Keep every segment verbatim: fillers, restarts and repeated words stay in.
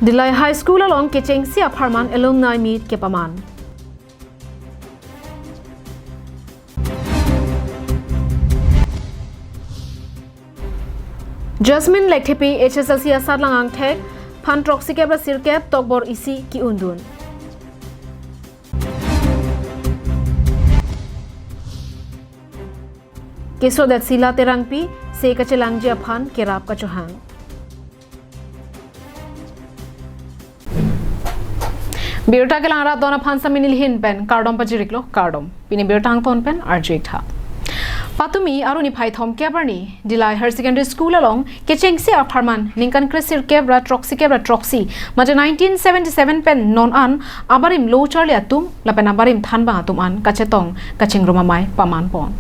Dillai High School along kechengsi apharman alumni meet kepaman. Jasmine Lekthepi H S L C asatlang angthek, phan throksi kep ra sirkep tokbor isi ki-undun. Kesodet Sila Terangpi, se kachelangji aphan kerap kachohang. Birta kelang rat don aphan Samini Lihin pen kardom pajiriklo, kardom. Pini birta angton pen arju-ik tha. Patumi Arni phai thom kep arni Dillai Higher Secondary School along kechengsi apharman ningkan kre sirkep ra throksi kep ra throksi, mate nineteen seventy seven pen non an abarim lo charli atum lapen abarim thanbang atum an kachetong kachingrum amei paman pon.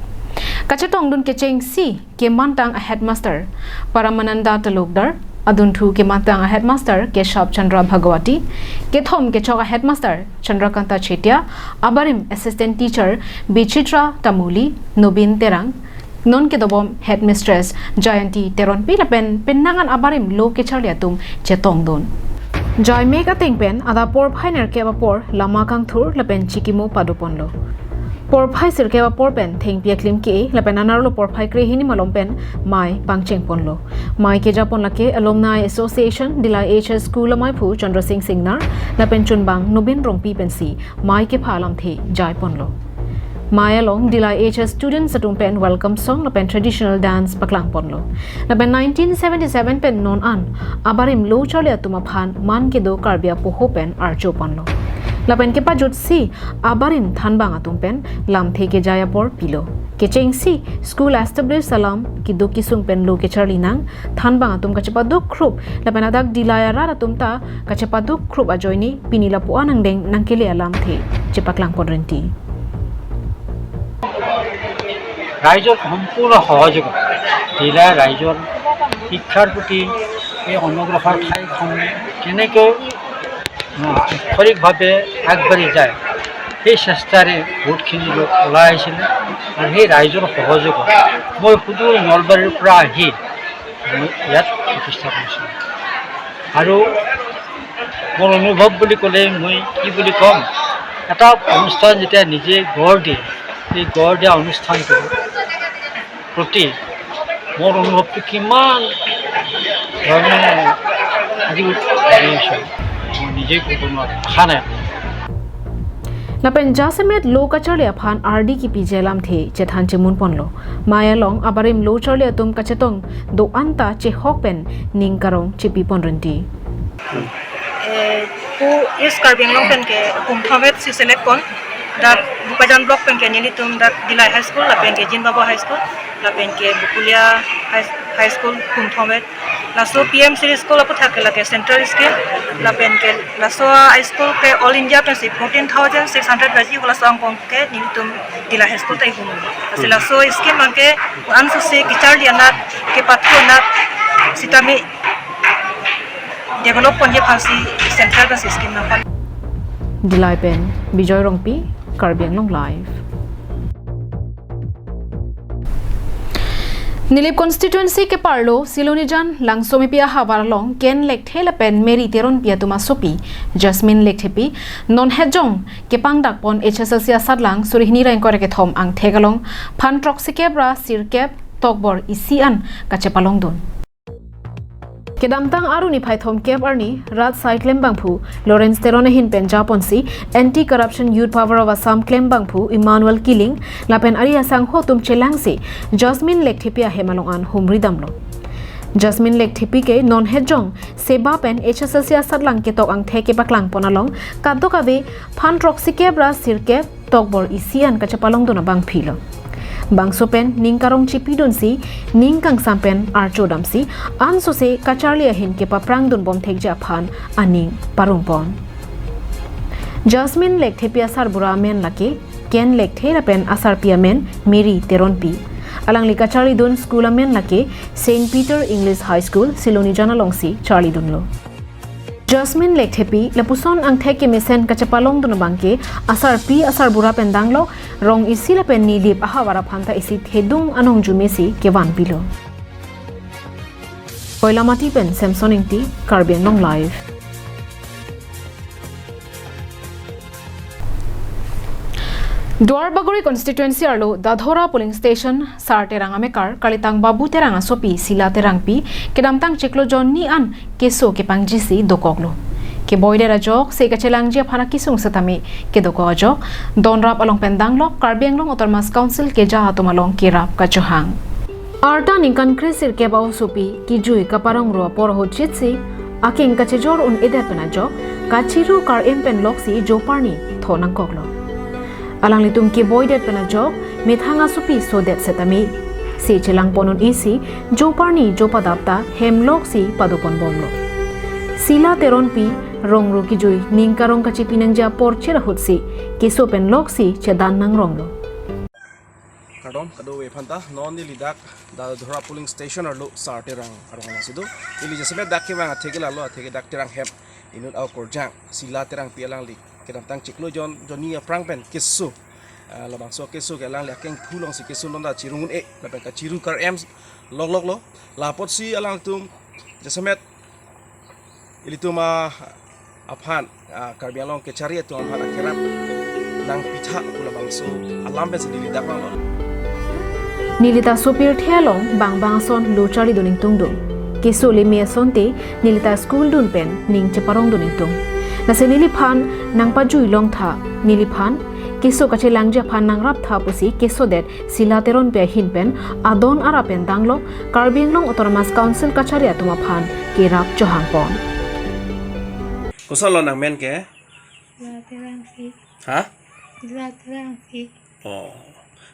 Kachetongdun kechengsi kemantang a headmaster Paramananda Talukdar, adunthu kemantang a headmaster Keshav Chandra Bhagawati, kethom kechok a headmaster Chandrakanta Chetia, abarim assistant teacher Bichitra Tamuli, Nobin Terang, non kedobom headmistress Jayanti Teronpi lapen penang an abarim lo kecharli atum chetongdun. Jaimek ateng pen adap porphai nerkep apor lama kangthur lapen chikimo padoponlo. Porphai sirkep apor pen thengpi aklim ke-e lapen anerlo porphai krehini malom pen mei pangchengponlo. Mei kejapon lake Alumni Association, Dillai H S School amaiphu Chandra Singh Singnar lapen chunbang Nobin Rongpi pensi mei kepha alamthe jaiponlo. Mei along Dillai H S students atum pen welcome song lapen traditional dance paklangponlo. Lapen nineteen seventy seven pen non an abarim lo charli atum aphan man kedo Karbi apoho pen arjoponlo. Lapen kepajutsi abarim thanbang atum pen lamthe kejai apor pilo. Kechengsi school establish alam keduk kesung pen lo kecharli nang, thanbang atum kachepaduk khrup lapen adak Dillai arat atum ta kachepaduk khrup ajoine pini lapu-an angdeng nangkele alamthe chepaklangpon rinti. ৰাইজৰ সম্পূৰ্ণ সহযোগত দিল্লাইৰ ৰাইজৰ শিক্ষাৰ প্ৰতি এই অনগ্ৰসৰ ঠাইখন কেনেকৈ আহ, আক্ষৰিকভাৱে আগবাঢ়ি যায়, সেই চেষ্টাৰে বহুতখিনি লোক ওলাই আহিছিলে। আৰু সেই ৰাইজৰ সহযোগত মই সুদূৰ নলবাৰীৰ পৰা আহি মই ইয়াত প্ৰতিষ্ঠা কৰিছিলোঁ। আৰু মোৰ অনুভৱ বুলি ক'লে মই কি বুলি ক'ম, এটা অনুষ্ঠান যেতিয়া নিজে গঢ় দিয়ে, সেই গঢ় দিয়া অনুষ্ঠানটো প্ৰতি মোৰ অনুভৱটো কিমান ধৰণে আজি মই নিজে ক'ব নোৱাৰোঁ, ভাষা নাই। Lapen jasemet lo kacharli aphan ardi kipiji alamthe chethan chemunponlo. Mei along abarim lo charli atum kachetong do-an ta chehok pen ning karong chepipon rinti. Eh, pu East Karbi Anglong pen ke kum thomvet si select pon, dak Bokajan block pen ke nelitum dak Dillai High School, lapen ke Jinbabo High School, lapen ke Bokolia High, High School kum thomvet. Laso P M Shri School aputhak ke lake central scheme, lapen ke laso high school ke all India pensi fourteen thousand six hundred baji, laso angkong ke nelitum Dillai High School ta ihum. Lasi laso scheme abang ke ansose kecharli anat, kepathu anat sitame develop ponji aphansi central pensi scheme nangphan. Dillai pen Bijoy Rongpi, Karbi Anglong Live. Nilip constituency keparlo Silonijan Langsomepi ahavar along Ken Lekthe lapen Mary Teronpi atum asopi Jasmine Lekthepi non hejong kepangdakpon H S L C asatlang suri hini ra ingkoi ra kethom angthek along phan throksi kep ra sirkep tokbor isi an kachepalongdun. Kedamtang Arni phai thom kep arni rat asai klembangphu Lawrence Teron ahin pen japonsi Anti Corruption Youth Power of Assam klembangphu Emmanuel Killing lapen ari asangho atum chelangsi Jasmine Lekthepi ahem along an humri damlo. Jasmine Lekthepi ke non hejong seba pen H S L C asatlang ketok angthek kepaklangpon along kadokave phan throksi kep ra sirkep tokbor isi an kachepalongdun abangphilo. Bangso pen ning karong chepidunsi ning kangsam pen archodamsi ansose kacharli ahin kepaprangdun bomthekji aphan aning parongpon. Jasmine Lekthepi asarbura amen lake Ken Lekthe lapen asarpi amen Mary Teronpi. Alangli kacharlidun school amen lake Saint Peter English High School, Silonijan alongsi charlidunlo. Jasmine Lekthepi lapuson angthek kemesen kachepalongdun abangke asarpi asarbura pen danglo, rong isi lapen Nilip ahavar aphanta isi thedung anong jumesi kevanpilo. Koilamati pen Samson Ingti, Karbi Anglong Live. Duarbagori constituency arlo Dadhora polling station Sar Terang amekar, kalitang Babu Terang asopi Sila Terangpi kedamtang chiklo jonni an keso kepangjisi dokoklo. Keboidet ajok, se kachelangji aphan akesung setame kedokok ajok, donrap along pen danglok Karbi Anglong Autonomous Council keja atum along kerap kachohang. Arta ningkan kresirkep aosopi kejui kaparong ro apor ahutchetsi akeng kachejor un-edet pen ajok, kachiru kar-em pen loksi joparni tho nangkoklo. Alanglitum keboidet pen ajok methang asopi sodet setame, se chelangpon un-esi joparni jopadap ta hem loksi padoponbomlo. Sila Terangpi rong ro kejui ning karong kachepi nangji apor cherahutsi keso pen loksi chedan nangronglo. Kardom kadokave aphanta, non neli dak Dadhora polling station arlo Sar Terang arong alongsi do. Neli jasemet dak kevang athe ke lalo athe ke dak Terang hem inut akorjang Sila Terangpi alangli kedamtang chiklo jon jonni aphrang pen keso, ah, labangso keso ke alangli akengphu alongsi keso nonda chirung un-e lapen kachiru kar-em lokloklo. Lapotsi alangtum jasemet ilitum a aphan, ah, Karbi Anglong kechari atum aphan akerap nangpitha pu labangso alam pensi neli dak vanglo. Neli ta sopirthe along bangbang ason lo charlidun ingtungdun. Keso leme asonte neli ta school dun pen ning cheparongdun ingtung. Lasi neliphan nangpajui longtha, neliphan keso kachelangji aphan nangraptha pusi kesodet Sila Terangpi ahin pen adon arap pen danglok Karbi Anglong Autonomous Council kachari atum aphan kerap chohangpon. Kosonlo nangmen ke? Sila Terangpi. Ha? Sila Terangpi. Oh.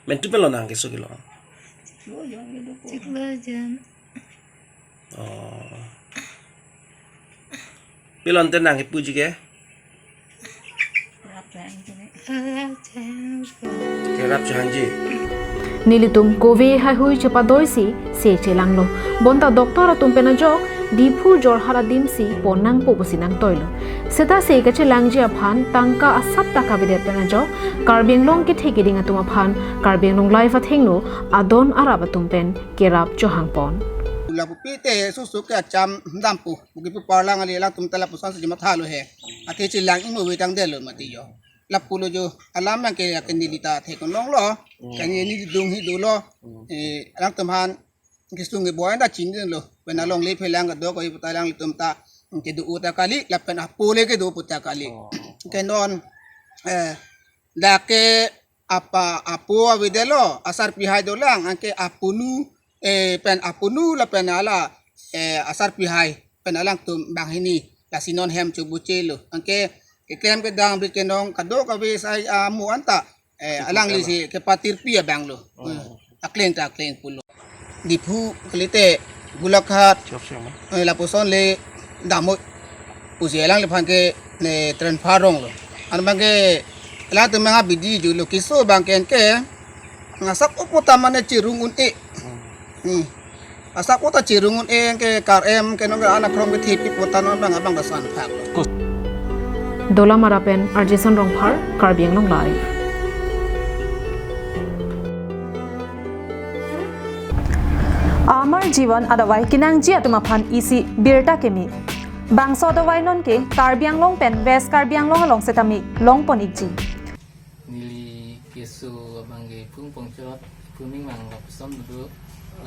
Mentu pen lo nang keso kilo? Chiklo jon. Oh. Pilon te nang ipuji ke? Kerap chohangji. Nelitum kove haihui chepadoisi se chelanglo. Bonta doctor atum pen ajok Diphu Jorhat adimsi pon nangpo pusi nangtoilo. Seta se kachelangji aphan tangka asap ta kavedet pen ajok Karbi Anglong kethe keding atum aphan Karbi Anglong Live athengno adon arap atum pen kerap chohangpon. Lapu pite susu ke acham dampo. Buki pu parlang ali alangtum ta lapuson si mathalo he. Athe chelang imo wetang delo mati yo. Lapulo jo alam yang ke, yang ke neli ta thekon longlo. Hmm. Kan neli dung hi dolo. Hmm. Eh, alangtum aphan kesung keboi ta chinilo. Pen alongle phelang kedo ko iputa alanglitum ta kedo uta kali lapen apule kedo puta kali. Oh. Ke non, eh, dak ke apa apo avedetlo, asarpi hai dolang, anke apunu, eh, pen apunu lapen ala, eh, asarpi hai pen alangtum banghini, lasi non hem chobuchelo. Anke keklem kedam brit kenong kadokave sai amu anta, eh, alanglisi kepatirpi abanglo. Oh. Eh, akleng ta akleng pulo. Diphu kalite Golaghat, eh, lapuson le damoi pusi alangliphan ke ne transfer ronglo. Anbang ke alangtum manga bidi julo keso abang ke ke ngasak upo ta mane chirung un-e. Hmm. Asak upo ta chirung un-e ke kar-em ke nong anak rong ke thipi upo ta non abang abang dasan phak. Dolamara pen Arjison Rongphar, Karbi Anglong Live. Amar Jeevan adawai kenangji atum aphan isi birta keme. Bangso adawai non ke Karbi Anglong pen West Karbi Anglong along setame longpon ikji. Neli keso abang ke phung pongchot, phung ming mang lapuson do,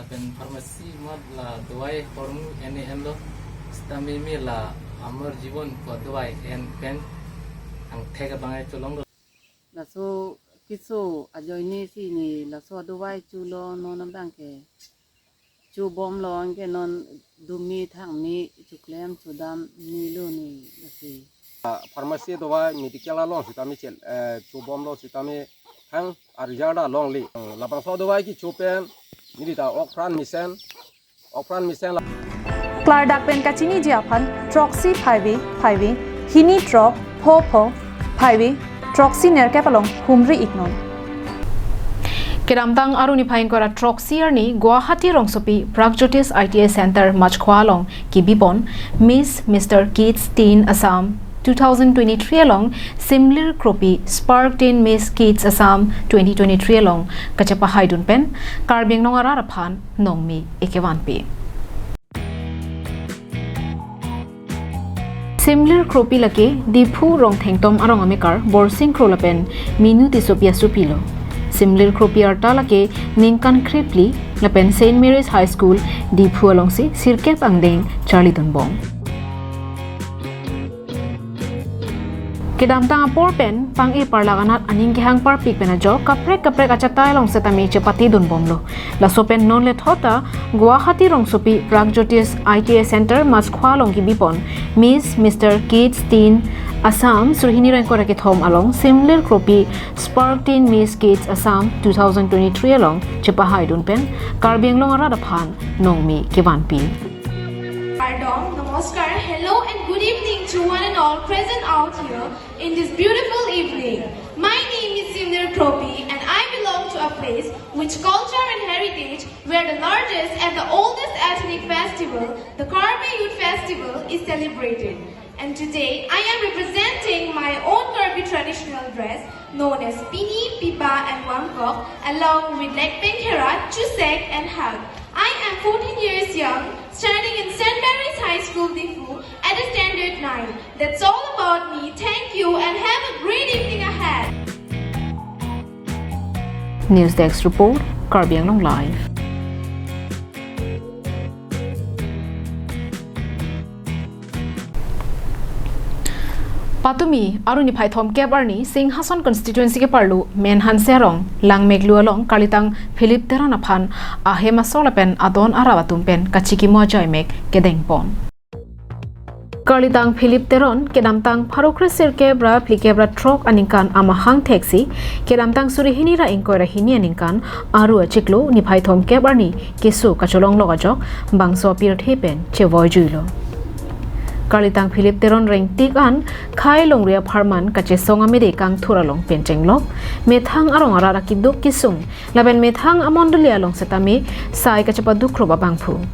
lapen pharmacy mot la dawai hormu ene enlo, setame me la Amar Jeevan ko dawai en pen angthek abang ke cholonglo. Laso keso ajoine si ne laso adawai cholo non abang ke chobomlo, anke non dumi thangmi choklem chodam nilo ne lasi. Ah, pharmacy dawai medical along sitame chel, eh, chobomlo sitame thang a result alongle. Hmm, labangso dawai kecho pen neli ta ok pran mesen, ok pran mesen la. Klardak pen kachiniji aphan throksi phaivi phaivi hini throk pho pho phaivi throksi nerkep along humri iknon. Kedamtang Arni phai ingkoi ra throksi arni Guwahati rongsopi Pragjyotish I T I Center Machkhwa along kebipon Miss Mister Kids Teen Assam two thousand twenty-three along Simlir Kropi Spark Teen Miss Kids Assam twenty twenty-three along kachepahaidun pen Karbi Anglong arat aphan nongmi ekevanpi. Simlir Kropi lake Diphu Rongthengtom arong amekar Borsing Kro lapen Minu Tissopi asopi lo. Simlir Kropi arta lake ningkan kre phli lapen Saint Mary's High School Diphu alongsi sirkep angdeng charlidunbom. Kedamtang apor pen pang-e parlak anat aning kehang parpik pen ajok kaprek kaprek achatai along setame chepatidunbomlo. Laso pen non lethot ta Guwahati rongsopi Pragjotis I T I Center Machkwa along kibipon Miss Mister Kids Teen Assam suri hini ra ingkoi ra kethom along Simlir Kropi Spark Teen Miss Kids Assam two thousand twenty-three along chepahaidun pen Karbi Anglong arat aphan nongmi kevanpi. Kardom, namaskar, hello and good evening to one and all present out here in this beautiful evening. My name is Simlir Kropi and I belong to a place which culture and heritage where the largest and the oldest ethnic festival, the Karbi Youth Festival, is celebrated. And today, I am representing my own Karbi traditional dress known as Pini, Piba and Wangkok along with Lekpeng Kherat, Chusek and Hak. I am fourteen years young, studying in Saint Mary's High School, Diphu, at the standard nine. That's all about me. Thank you and have a great evening ahead. News Desk Report, Karbi Anglong Live. Patumi, Aru niphai thomkep arni, Singhason constituency keparlo, Menhanse arong, Langmeklu along, Karlitang Philip Teron aphan ahem asor lapen adon arap atum pen kachikimo ajaimek kedengpon. Karlitang Philip Teron, kedamtang pharo kre sirkep ra phlikep ra throk aningkan amahang theksi, kedamtang suri hini ra ingkoi ra hini aningkan, Aru achiklo, niphai thomkep arni, keso kacholonglok ajok, bangso apirthe pen chevoijuilo. Karlitang Philip Teron rengtik an, khei longri apharman kachesong amede kangthur along pen chenglok, methang arong arat akiduk kisung, lapen methang amondoli along setame sai kachepaduk rup abangphu.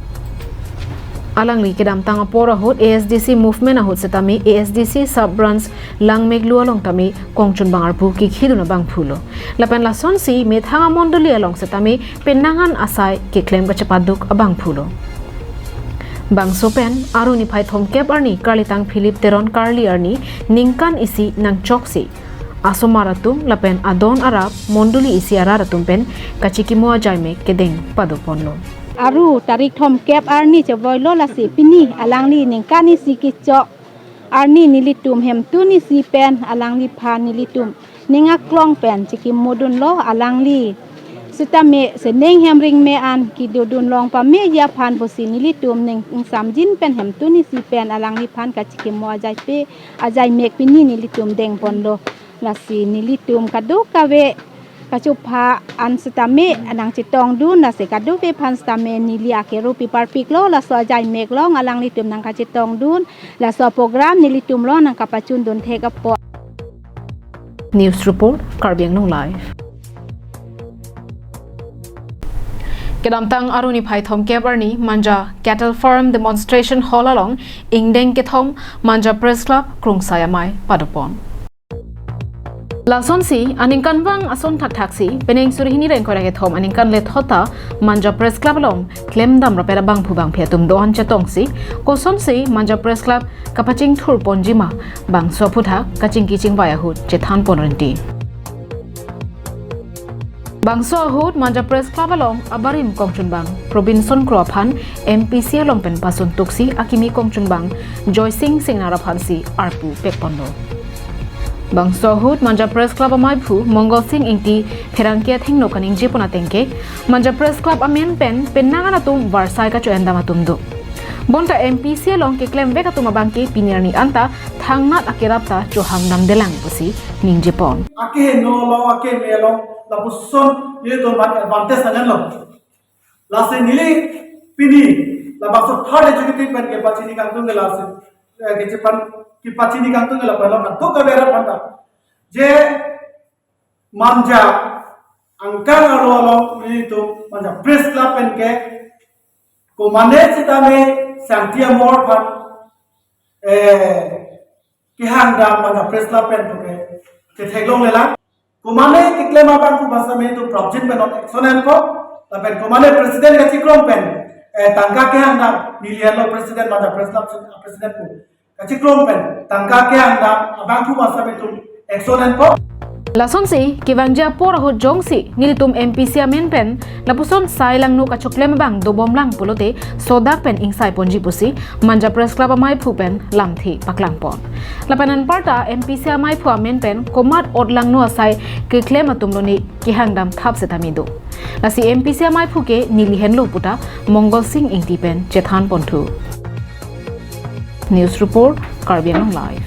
Alangli kedamtang apor ahut A S D C movement ahut setame A S D C sub branch Langmeklu along tame kongchunbang arpu kikhidun abangphulo. Lapen lasonsi methang amondoli along setame penang an asai keklem kachepaduk abangphulo. Bangso pen Aru niphai thomkep arni Karlitang Philip Teron karli arni ningkan isi nangchoksi asomar atum lapen adon arap mondoli isi arat atum pen kachikimo ajaimek kedeng padoponlo. Aru tarik thomkep arni chevoilo lasi pini alangli ningkan isi kechok arni nelitum hemtun isi pen alangliphan nelitum ning aklong pen chikimodunlo alangli. Sitame sening hemring me an kidodun long pameji aphan pusi nelitum ning ingsamjin pen hemtun isi pen alangliphan kachikimo ajaipe ajaimek pini nelitum dengponlo. Lasi nelitum kadokave kachopha an setame nangchetongdun, lasi kadokave aphan setame neli akeropi parpiklo, laso ajaimek along alanglitum nangkachetongdun, laso program nelitum along nangkapachundun thek apot. News Report, Karbi Anglong Live. Kedamtang Aru niphai thomkep arni Manja Cattle Farm Demonstration Hall along ingdeng kethom Manja Press Club Krungsai Amei padopon. Lasonsi aningkanvang ason thakthaksi penang suri hini ra ingkoi ra kethom aningkan lethot ta Manja Press Club along klemdam rapet abangphu bangphi atum do-an chetongsi kosonsi Manja Press Club kapachingthurponji ma bangso aphuthak kachingki chingvai ahut chethanpon renti. Bangso ahut Manja Press Club along abarim kongchunbang Robinson Kro aphan M P C along pen pasun tuksi akimi kongchunbang Joysing Singnar aphansi arpu pekponlo. Bangso ahut Manja Press Club amaiphu Mongol Sing Ingti pherangke athengno kaningjepon atengke Manja Press Club amen pen penang an atum varsai kacho-endam atum do. Bonta M P C along keklemvek atum abangke pini arni anta thangnat akerap ta chohangdamdelang pusi ningjepon. Akeheno along, akeme along, lapuson nelitum aphan advantage nanganlo. Lasi neli pini labangso third executive pen kepachini kangtung ke lasi, eh, kechepan, kepachini kangtung ke lapen lo kadokave arat aphanta. Je Manja angkang arlo along nelitum Manja Press Club pen ke komane sitame sangti amor aphan, eh, kehangdam Manja Press Club pen puke ketheklonglelang. Komane keklem abangphu bangso amen atum prapjin pen non action enpo, lapen komane president kachikrom pen, eh, tangka kehangdam neli henlo president Manja Press Club president pu. Kachiklong pen tangka kehang dam abangphu masam itum action enpo. Lasonsi kevangji apor ahut jongsi nelitum M P C amen pen lapuson sai langno kachoklem abang dobom lang pulote sodak pen ingsai ponji pusi Manja Press Club amaiphu pen lamthe paklangpon. Lapen anparta M P C amaiphu amen pen komat ot langno asai keklem atum lone kehang dam thap setame do. Lasi M P C amaiphu ke neli henlo puta Mongol Sing Ingti pen chethan ponthu. News report, Karbi Anglong Live.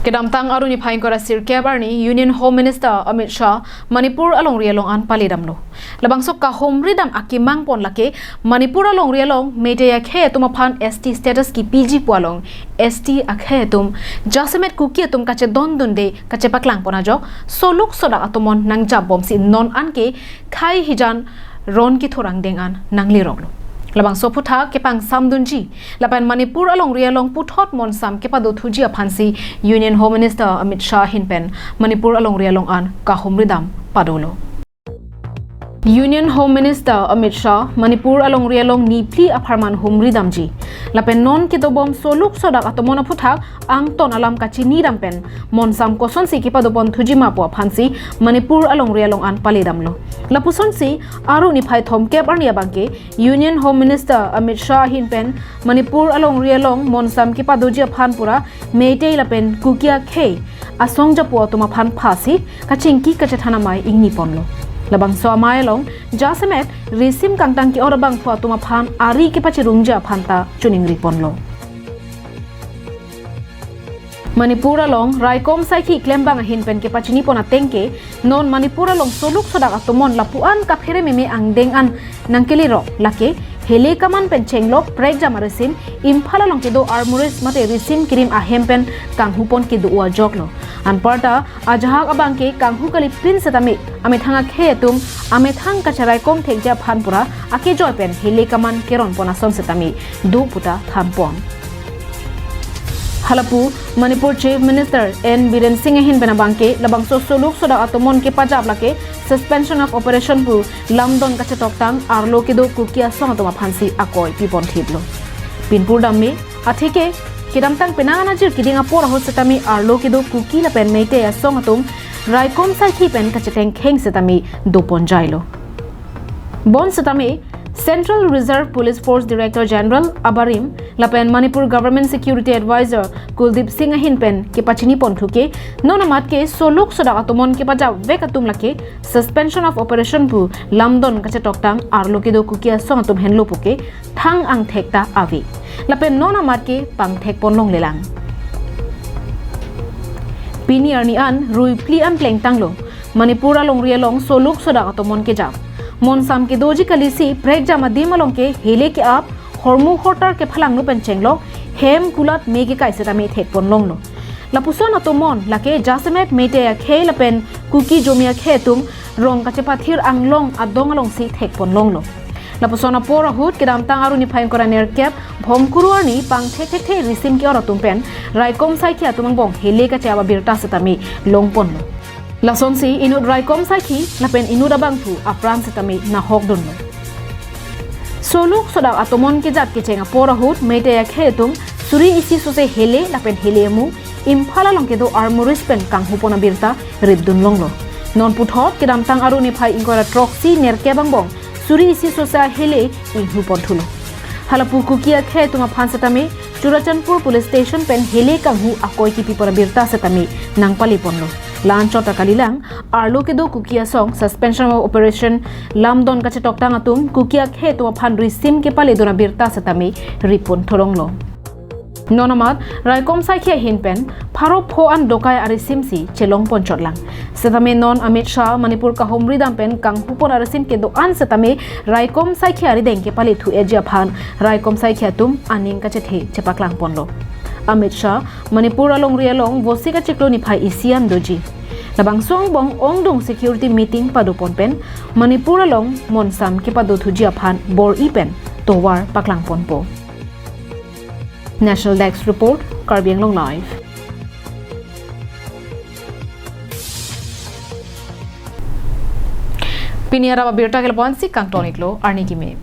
Kedamtang Arni phai ingkoi ra sirkep arni Union Home Minister Amit Shah Manipur alongri along an pali damlo. Labangso kahumri dam akemang pon lake Manipur alongri along Meitei akhei atum aphan S T status kepiji pu along S T akhei atum jasemet Kuki atum kachedondunde kachepaklang pon ajok soluk sodak atomon nangjap bomsi non anke khei hijan ron kethur angdeng an nangleroklo. Labangso aphuthak kepangsamdunji lapen Manipur alongri along puthot monsam kepadothuji aphansi Union Home Minister Amit Shah ahin pen Manipur alongri along an kahumri dam padolo. Union Home Minister Amit Shah Manipur alongri along niphli apharman humri damji. Lapen non kedobom soluk sodak atomon aphuthak angton alam kachini dam pen monsam kosonsi kepadoponthuji ma pu aphansi Manipur alongri along an pali damlo. Lapusonsi Arni phai thomkep arni abangke Union Home Minister Amit Shah ahin pen Manipur alongri along monsam kepadoji aphan pura Meitei lapen Kuki akhei asong japo atum aphan phasi kachingki kachethan amei ingni ponlo. Labangso amei along jasemet risim kangtang ke-or abangphu atum aphan ari kepachirumji aphan ta choningri ponlo. Manipur along raikom saikhi klembang ahin pen kepachini pon ateng ke non Manipur along soluk sodak atomon lapu-an kaphere meme angdeng an nangkelerok lake Hilekaman pen chenglok prekjam arisim Imphal along kedo armorist mate risim kirim ahem pen kanghu pon kedo ajoklo. Anparta ajahak abangke kanghu kalipin setame amethang akhei atum amethang kacheraikom thekji aphan pura akejoi pen Hilekaman keron pon ason setame do puta than pon. Halapu Manipur Chief Minister N Biren Singh ahin pen abangke labangso soluk sodak atomon kepajap lake Suspension of Operation pu lamdon kachetoktang arlo kedo Kuki asong atum aphansi akoi pipon thiplo. Pinpur damme atheke kedamtang penang anajir keding apor ahut setame arlo kedo Kuki lapen Meitei asong atum raikom saikhi pen kachetengkheng setame dopon jailo. Bon setame Central Reserve Police Force Director General abarim lapen Manipur Government Security Advisor Kuldeep Singh ahin pen kepachini ponthu ke non amat ke soluk sodak atomon kepajap vek atum lake Suspension of Operation pu lamdon kachetoktang arlo kedo Kuki asong atum henlo puke thang angthek ta ave. Lapen non amat ke pangthek ponlonglelang. Pini arni an rui phli an plengtanglo. Manipur alongri along soluk sodak atomon kejap. Monsam kedoji kalisi prekjam adim along ke hile ke-ap, hormu hortar kephalangno pen chenglok, hem kulat me kekai setame thek ponlonglo. Lapuson atomon lake jasemet Meitei akhei lapen Kuki Zomi akhei atum rong kachepathir anglong adong alongsi thek ponlonglo. Lapuson apor ahut kedamtang Arni phai ingkoi ra nerkep Bhomkuru arni pangthek thekthe risim ke-or atum pen raikom saikhi atum angbong hile kache-ap abirta setame long ponlo. Lasonsi inut raikom saikhi lapen inut abangphu apran setame nahok dunlo. Soluk sodak atomon kejap kecheng apor ahut Meitei akhei atum suri isi sose hile lapen hile amu Imphal along kedo armorist pen kanghu pon abirta ripdun longlo. Non puthot kedamtang Arni phai ingkoi ra throksi nerkep angbong suri isi sose hile inghu ponthulo. Halapu Kuki akhei atum aphan setame Churachandpur Police Station pen hile kanghu akoi kipi pon abirta setame nangpali ponlo. La-anchot ta kalilang arlo kedo Kuki asong Suspension of Operation lamdon kachetoktang atum Kuki akhei atum aphan risim kepale dun abirta setame ripon thoronglo. Non amat raikom saikhi ahin pen pharo pho an dokai arisim si chelong ponchotlang. Setame non Amit Shah Manipur kahumri dam pen kanghu pon arisim kedo-an setame raikom saikhi arideng kepale thu-eji aphan raikom saikhi atum aning kachethe chepaklang ponlo. Amit Shah Manipur alongri along Vosik achiklo niphai isi an doji. Labangso angbong ongdung security meeting padopon pen Manipur along monsam kepadothuji aphan bor-i pen tovar paklang ponpo. National Desk Report, Karbi Anglong Live. Pini arap abirta ke lapu-ansi kangton-iklo, arni kimi.